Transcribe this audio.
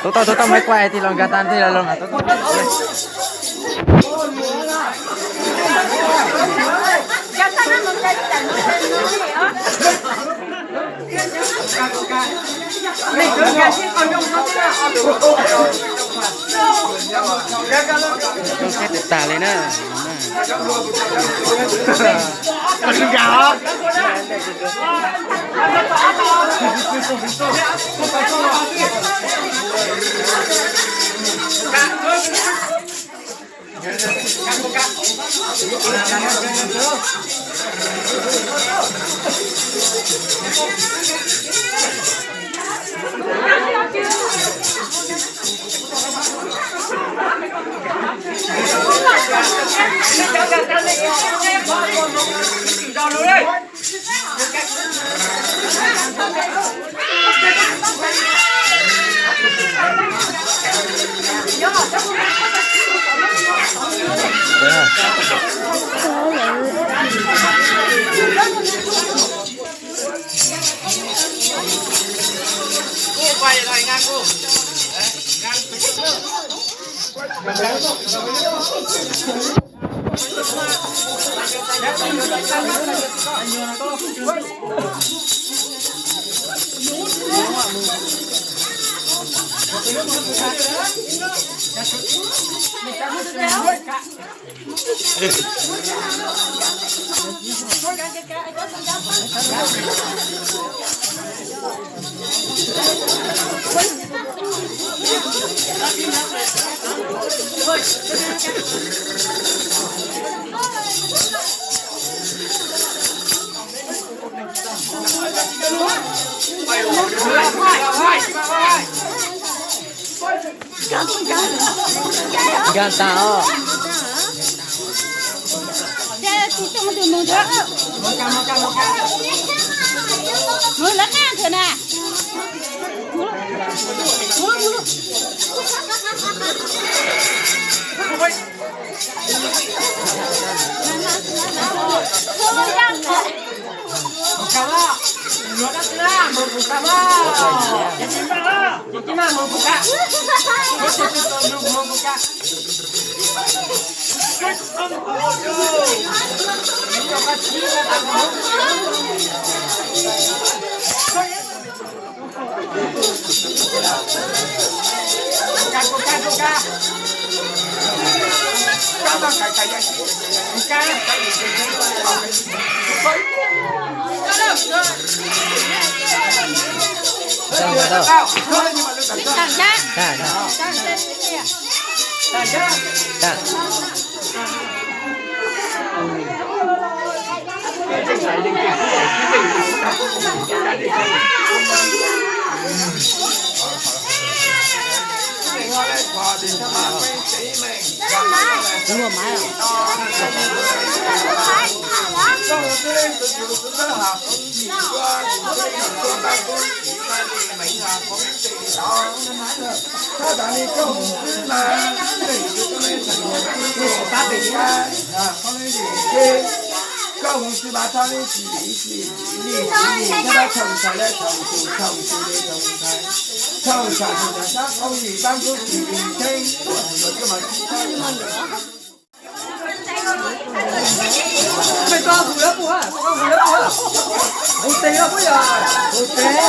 Tau tau tau tau, maiv kuaj, tig los nkag tag, tig los los nkag tau. Tag li na. Nkag tag os. Koj mus tsis mas txhob li tsis li tsis li tsis li, koj dab tshee ntxhais dab tshee tus tshee tus li tshee ntxhais, tshee ntxhais tus ntxhais sab qoob yim tab ntxub tus li theeb. Hu tes, hu tes.